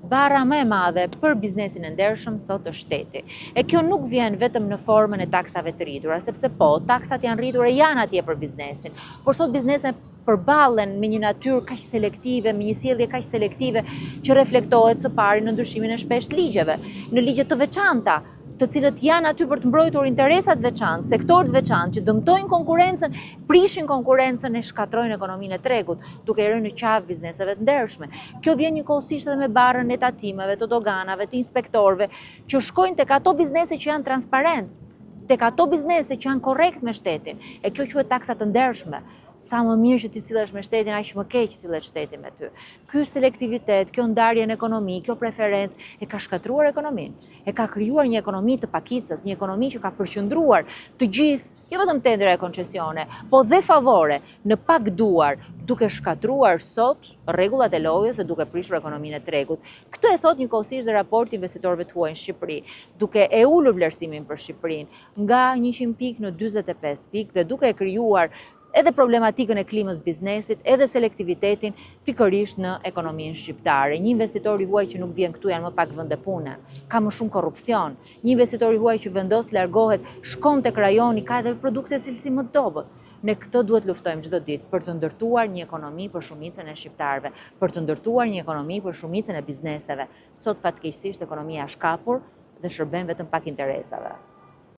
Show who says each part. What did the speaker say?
Speaker 1: Barra më e madhe për biznesin e ndershëm sot është shteti. E kjo nuk vjen vetëm në formën e taksave të rritura, sepse po, taksat janë rritur e janë atje për biznesin, por sot bizneset përballen me një natyrë kaq selektive, me një sjellje kaq selektive që reflektohet së pari në ndryshimin e shpeshtë ligjeve, në ligje të veçanta, të cilët janë aty për të mbrojtur interesa të veçantë, sektorë të veçantë që dëmtojnë konkurrencën, prishin konkurrencën e shkatërrojnë ekonominë e tregut, duke i rënë në qafë bizneseve të ndershme. Kjo vjen njëkohësisht edhe me barrën e tatimeve, të doganave, të inspektorëve, që shkojnë tek ato biznese që janë transparent, tek ato biznese që janë korrekt me shtetin. E kjo quhet taksa të ndershme. Sa më mirë që ti sillesh me shtetin, aq më keq sillet shteti me ty. Ky selektivitet, kjo ndarje në ekonomi, kjo preferencë e ka shkatërruar ekonominë. E ka krijuar një ekonomi të pakicës, një ekonomi që ka përqendruar të gjithë, jo vetëm tendera e koncesione, po dhe favore në pak duar, duke shkatërruar sot rregullat e lojës e duke prishur ekonominë e tregut. Këtë e thotë njëkohësisht dhe raporti i investitorëve të huaj në Shqipëri, duke e ulur vlerësimin për Shqipërinë nga 100 pikë në 45 pikë dhe duke e krijuar edhe problematikën e klimës biznesit, edhe selektivitetin pikërisht në ekonominë shqiptare. Një investitor i huaj që nuk vjen këtu janë më pak vende pune, ka më shumë korrupsion. Një investitor i huaj që vendos të largohet, shkon tek rajoni, ka edhe produkte cilësi më të dobët. Ne këtë duhet luftojmë çdo ditë për të ndërtuar një ekonomi për shumicën e shqiptarëve, për të ndërtuar një ekonomi për shumicën e bizneseve. Sot fatkeqësisht ekonomia është kapur dhe shërben vetëm pak interesave.